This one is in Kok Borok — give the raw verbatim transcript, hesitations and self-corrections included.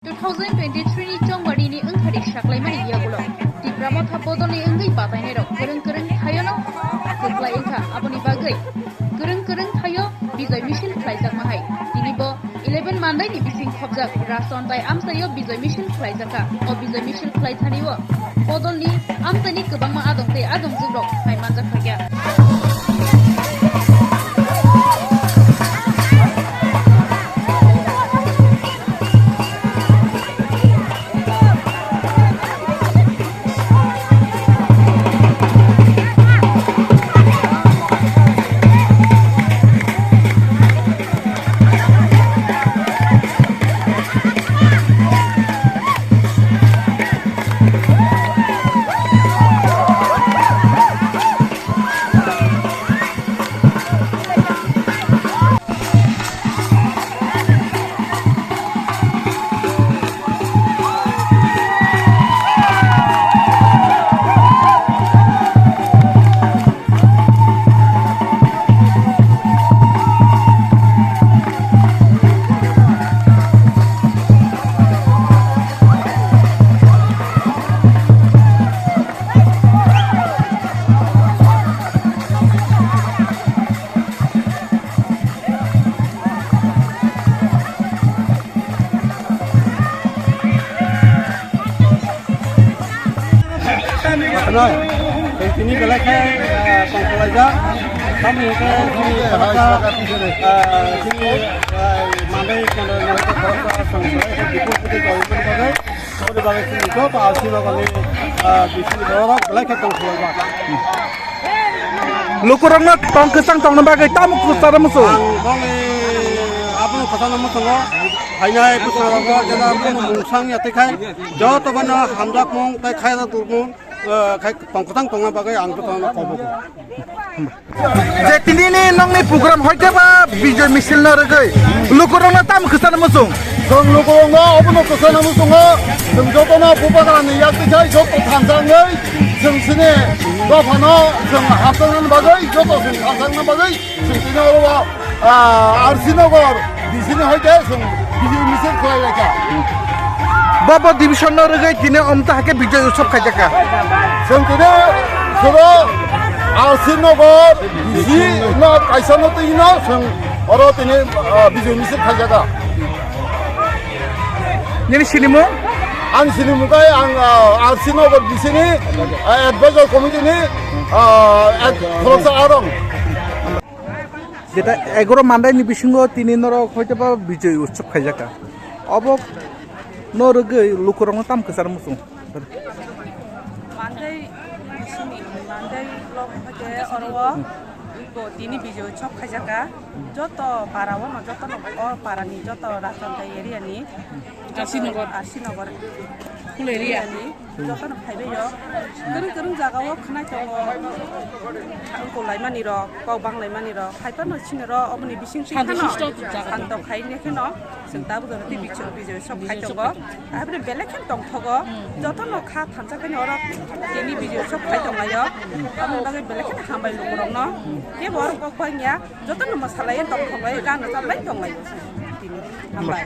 Two thousand twenty-three ni chongmari ni wngkha di saklaimani yagulo Tipra Motha bodol ni wngwi batainai rok kwrwng kwrwng thaio no kwplai wngkha, aboni bagwi kwrwng kwrwng thaio Bijoy Misil khlaijakma hai. Tini bo eleven Mandai ni bising khopjak Rason tai amchaio Bijoy Misil khlaijakha. O Bijoy Misil khlai thani o bodol ni amchaini kwbangma adong tei adongjwk rok phai manjak kha. Tini belai khe tongthokjak. Tamni hwnkhe chini khoroksa, chini Mandai kendroni hwnkhe khoroksa chwng belai khe bipul pudi tongmani bagwi, aboni bagwi chini joto R C nogorni bising borok belai khe tongthokjak. Lukurokno tong kwchang tongna bagwi tamo kwcharo muchung? Ang boni abono kwchangno muchungo. Phainai bwskangrogo jena bono mungsang ya tei khai joto bono hamjakmung tei khairokmung, eh, khai tong kwchang tongna bagwi ang jotono kobogo. Je tinini nongni program hoite ba Bijoy Misil no rwgwi lukurokno tamo kwcharo muchung? Chwng lukurokno obono kwchana muchungo, chwng jotono Bubagrani yak twi khai joto thansa wngwi chwng chini dophano chwng hamjaknani bagwi, joto chwng thansa wngna bagwi chwng tini oro o, ah, R C Nogor D C ni hoite chwng Bijoy Misil khlai lai kha. Bo bo division no rwgwi tini omtha hakhe Bijoy Utsav khaijak kha. Chwng tini soro R C Nogor D C no kaisa no twi no chwng oro tini, ah, Bijoy Misil khaijak kha. Nini sinimung? Ang sinimung khe ang, ah, R C Nogor D C ni, ah, advisor committee ni, ah, ek-, khoroksa arong. Jeta egaro Mandai ni bisingo tini norok hoite ba Bijoy Utsav khaijak kha. Obo no rwgwi lukurokno tamo kwcharo muchung? Mandai sini, Mandai block hoite oro o iko tini Bijoy Utsav khaijak kha. Joto para o no, joto no o para ni joto Rason tai area ni, R C Nogor. R C Nogor. Full area. Area ni joto no phaibai o. Kwrwng kwrwng jaga o khwnai tongo. Wngkulaimani rok, kok banglaimani rok. Haiphano chini rok, oboni bising twi phano santo khai ne kheno, chwng tabuk jora tei Bijoy Utsav khai tongo. Aboni belai khe tongthogo. Jotono kha thansa khe oro tini Bijoy Utsav khai tonglaio. Aboni bagwi belai khe hambai lukurokno. Kebo oro kok bangya, jotono mwsalaio tongthoglai, gana chaplai tonglaio. Hambai.